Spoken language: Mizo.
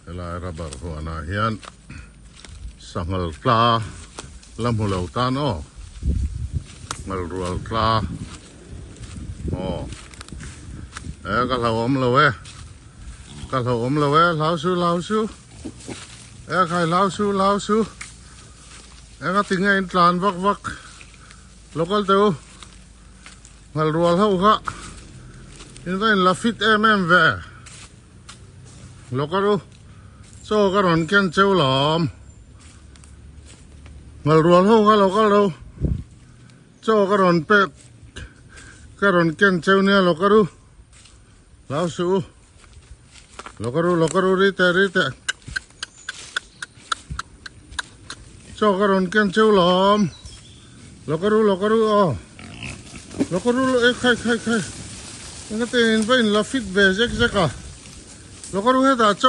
Helai rubber huanah hian sanghal tla la hmu lo tan aw ngal rual tla aw e ka hlauhawm lo e ka hlauhawm lo e hlau su hlau su e khai hlau su hlau su eng a tinge in tlan vak vak lo kal teh u ngal rual ho kha in va in la fit em em ve. Lawk a ru chaw ka rawn ken cheu lawm ngal rual ho kha lo kal ro chaw ka rawn pek ka rawn ken cheu nia lawk a ru hlau suh u lawk a ru lawk a ru ri teh ri teh chaw ka rawn ken cheu lawm lawk a ru lawk a ru aw lawk a ru e khai khai khai engate in va in la fit ve zek zek a lawk a ru hetah chaw.